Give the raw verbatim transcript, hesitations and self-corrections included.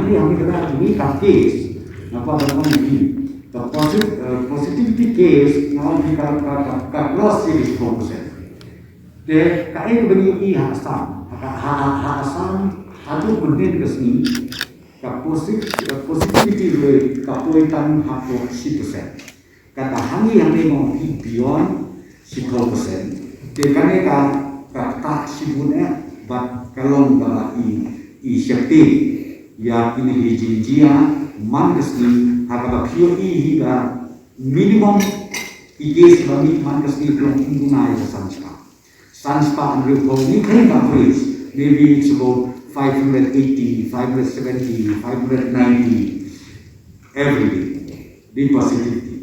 Ni hang ni kata ni ka case. Napa da kong ni ka posit- eh, positivity case nga ong ni ka ka ka ka cross sixty four percent. Te ka e ka bani i ha Assam ha ka ha ha Assam ha tu pun ni ka sini ka posit- eh, positivity rate ka poi tang ha four percent. Kata hangi hangi mo ki beyond sixty percent. Te kane ka ka ta shibun eh bat ka long kata i i shakti ya kini hi jinjia man ka sni ha kata pio i hi ka minimum i case ba mi man ka sni long i guna i ka sanska. Sanska and you hold ni kane ka average. Maybe it's about five hundred eighty, five hundred seventy, five hundred ninety every day. Di positivity.